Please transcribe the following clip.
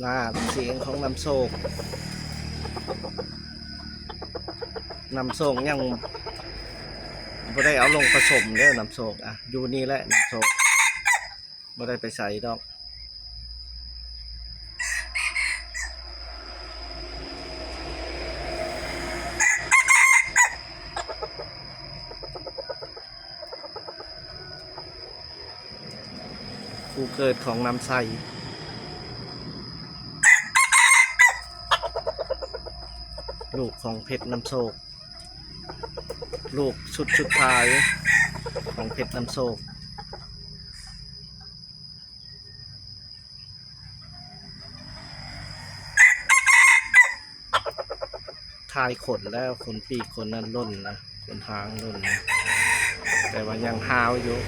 ລາດສຽງຂອງນ້ຳໂຊກ. ນ້ຳໂຊກຍັງບໍ່ໄດ້ເອົາລົງປະສົມເດີ້ ນ້ຳໂຊກ. ອ່ະ ຢູ່ນີ້ແຫຼະນ້ຳໂຊກ ບໍ່ໄດ້ໄປໃສດອກ. ຜູ້ເກີດຂອງນ້ຳໃສ ລູກຂອງເພັດນ້ຳໂຊກ ລູກຊຸດສຸດທ້າຍຂອງເພັດນ້ຳໂຊກ. ທ້າຍຂົນແລ້ວ, ຂົນປີກຂົນນັ້ນຫຼົ່ນນະ, ຂົນຫາງຫຼົ່ນນະ, ແຕ່ວ່າຍັງຮາວຢູ່.